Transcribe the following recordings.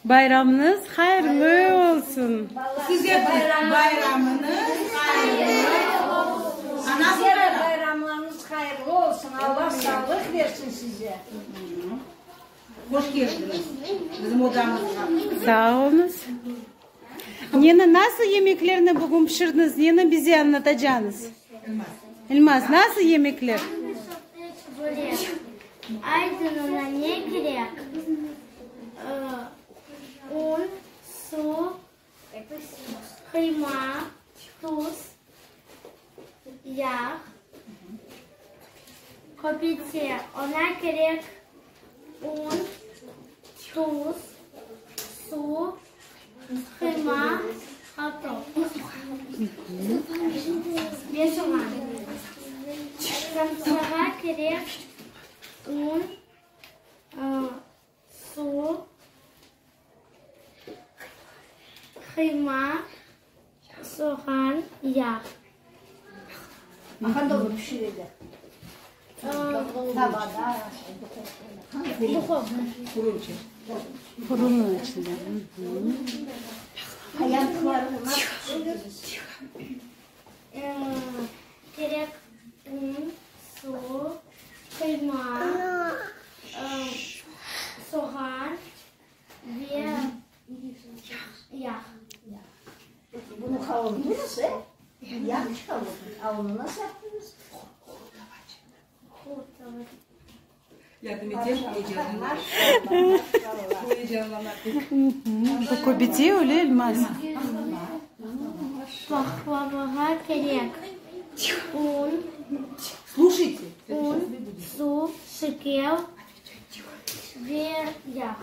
Bayramıñız hayırlı olsun! Size bayramıñız hayırlı olsun! Size de bayramlarıñız hayırlı olsun! Alla sağlıq bersin size! Hoş keldiñiz bizim odamızğa! Sağ oluñız! Neni, nasıl yemeklerni bugün pişirdiñiz, neni bize añlatacañız? Elmaz, nasıl yemekler? Aydın, oña ne kerek? Un, suv, qıyma, tuz, yağ, köpete. Oña kerek un, tuz, suv, qıyma, qartop ve soğan. Samsağa kerek un, suv, qıyma, soğan, yağ. Qanda onı pişireler? Tavada, duhovka. Furunnıñ içinde. Kerek un, suv, qıyma, soğan ve yağ. Bunı qavurdıñız, e? Yağ qavurdıñız. A onı nasıl yaptıñız? Yardım etem, eyecanlana. Eyecanlana pek. Bu köbete öyle, Elmaz? Paqlavağa kerek un, Sluşayte. un, suv, şeker ve yağ.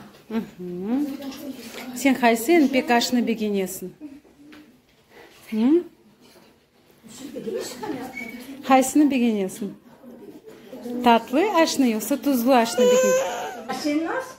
Sen qaysı eñ pek aşnı begenesiñ? Qaysını begenesiñ? Tatlı aşnı yoqsa tuzlu aşnı begenesiñ? Sen nasıl?